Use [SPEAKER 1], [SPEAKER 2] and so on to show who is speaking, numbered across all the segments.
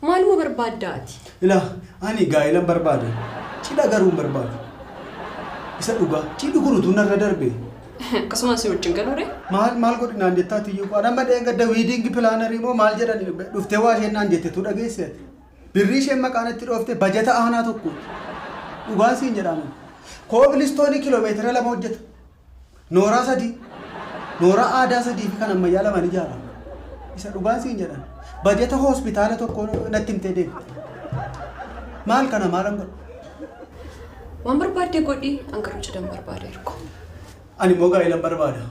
[SPEAKER 1] Maaluma barbaadda ati?
[SPEAKER 2] Ilaa ani gaa'ilan barbaada. Cidha garuu hin barbaadu. Isa dhugaa cidhi kun utuu narra darbe.
[SPEAKER 1] Akkasumas si wajjin galuure?
[SPEAKER 2] Maal maal godhi naan jettaa tiyyuu koo amma dheengadda wedding planner moo maal jedhan dhuftee waa isheen naan jette tu dhageesse ati. Birrii isheen maqaan itti dhoofte bajata aanaa tokkooti. Dhugaan siin jedhama. Cobblestone kiiloomeetira 2 hojjeta. Nooraa sadii. Nooraa aadaa sadii fi kan ammayyaa lamaan ijaarama. Isa dhugaan siin jedhan. Bajata hospitaala tokko natti himtee deemte. Maal kana maalan godha?
[SPEAKER 1] Waan barbaadde godhi, an garuu cidhan barbaada Hirkoo.
[SPEAKER 2] Ani immoo gaa'ilan barbaada.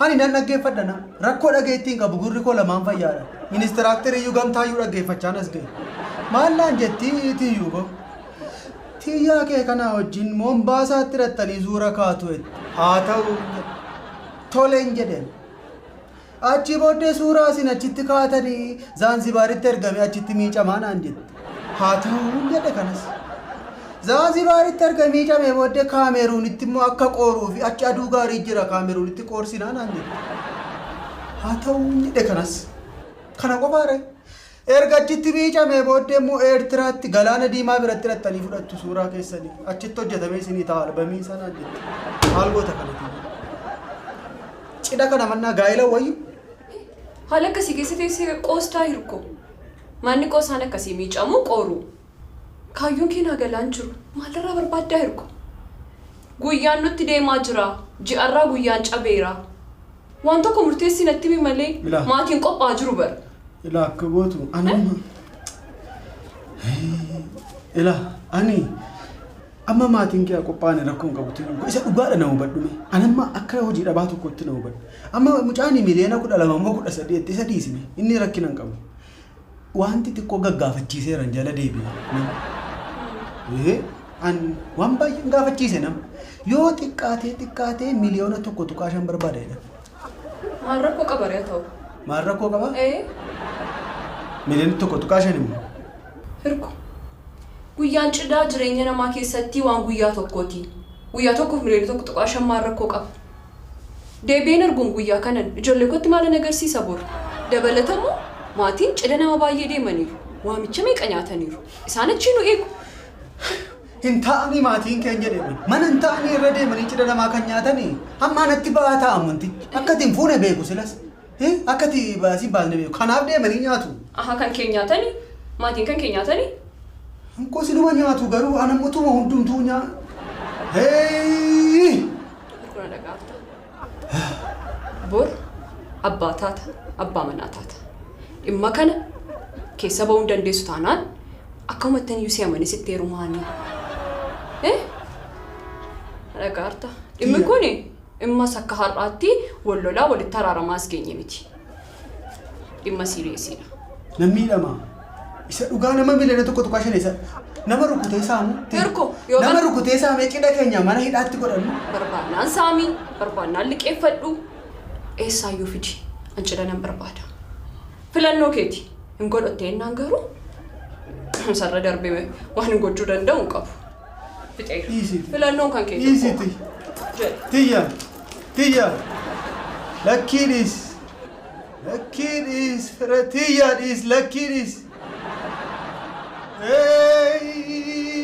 [SPEAKER 2] Ani nan dhaggeeffadha na. Rakkoo dhageettiin qabu, gurri koo lamaan fayyaadha. Ministiraaktarii iyyuu gamtaayyuu dhaggeeffachaan as ga'e. Maal naan jettii tiyyuu koo? Tiyyaa kee kanaa wajjin Mombaasaatti hidhattanii suura kaatu jette. Haa ta'u toleen jedheen. Achi booddee suuraa isin achitti kaatanii Zaanzibaaritti ergame achitti miicamaa naan jette. Haa ta'u jedhe kanas. Zaanzibaaritti erga miicamee booddee Kaameruunitti immoo akka qooruu fi achi aduu gaarii jira, Kaameruunitti qoorsinaa naan jette. Haa ta'u jedhe kanas. Kana qofaare. Erga achitti miicamee booddee immoo Eertiraatti galaana diimaa biratti hidhattanii fudhattu suuraa keessanii. Achitti hojjetamee isinii ta'a albamii sanaan jette. Maal goota kana tiyya? Cidha kana mannaa gaa'ela wayyu.
[SPEAKER 1] Haala akkasii keessa teessee qoostaa, Hirkoo? Manni qoosaan akkasii miicamuu qooruu. Kaayyoon kee naa galaan jiru. Maalirraa barbaaddaa, Hirkoo? Guyyaan nutti deemaa jira. Ji'arraa guyyaan cabeera. Waan tokko murteessii natti himi malee
[SPEAKER 2] Ilaa.
[SPEAKER 1] maatiin qophaa'aa jiru bara.
[SPEAKER 2] Ilaa akka gootu anamma. Ilaa ani amma maatiin kee qophaa'an rakkoo hin qabu tiyyuu. Isa dhugaadha na hubadhume. Anamma akka hojii dhabaa tokkotti na hubadhu. Amma mucaan miliyoona 12 immoo 13 itti isa dhiisime inni rakkina hin qabu. Wanti xiqqoo gaggaafachiiseeran jala deebi'e nama. An waan baay'een gaafachiise nama. Yoo xiqqaatee xiqqaatee miliyoona 1.5 barbaada jedhan.
[SPEAKER 1] Maal rakkoo qaba ree ta'u?
[SPEAKER 2] Maal rakkoo qaba?
[SPEAKER 1] Ee.
[SPEAKER 2] Miliyoona 1.5 immoo.
[SPEAKER 1] Hirko. Guyyaan cidhaa jireenya namaa keessatti waan guyyaa tokkooti. Guyyaa tokkoof miliyoona 1.5 maal rakkoo qaba? Deebi'een arguun guyyaa kanan ijoollee kootti maalan agarsiisa boru? Dabalatamoo maatiin cidha nama baay'ee deemaniiru. Waamicha meeqa nyaataniiru. Isaan achii nu eegu.
[SPEAKER 2] Hin ta'anii maatiin keenya deeman. Mana hin ta'anii irra deemanii cidha namaa kan nyaatanii hamma anatti ba'aa ta'a wantichi. Akka ati hin fuune beeku silas. Akka ati baasii baasne beeku. Kanaaf deemanii nyaatu.
[SPEAKER 1] Aha, kan kee nyaatanii? Maatiin kan kee nyaatanii?
[SPEAKER 2] Hankoo sinuma nyaatu garuu anamutuma hundumtuu nyaa. Hey!
[SPEAKER 1] Kuna dhagaafta. Bor abbaa taata, abbaa manaa taata. Dhimma kana keessa ba'uu hin dandeessu taanaan akka uummattan iyyuu si amanii sitti heerumaanii. Eh? Dhagaarta. Dhimmi
[SPEAKER 2] Tiyya.
[SPEAKER 1] kun dhimmas akka har'aatti wal lolaa walitti araaramaa as geenye miti. Dhimma seriousiidha.
[SPEAKER 2] Nan miidhama. Isa dhugaa nama miliyoona 1.5 isa nama rukutee saamu.
[SPEAKER 1] Hirko, yoo
[SPEAKER 2] Nama rukutee saamee cidha keenya mana hidhaatti godhannu.
[SPEAKER 1] Barbaannaan saamii, barbaannaan liqeeffadhu. Eessaayyuu fidi. An cidha nan barbaada. Filannoo keeti. Hin godhatte jennaan garuu sarara darbee waan hin gochuu danda'u hin qabu. Fixeera.
[SPEAKER 2] Dhiisiti.
[SPEAKER 1] Filannoon kan keeti.
[SPEAKER 2] Dhiisiti.
[SPEAKER 1] Jedhe.
[SPEAKER 2] Tiyya. Tiyya. Lakkii dhiis. Lakkii dhiis. Fira tiyya dhiis. Lakkii dhiis. Hey!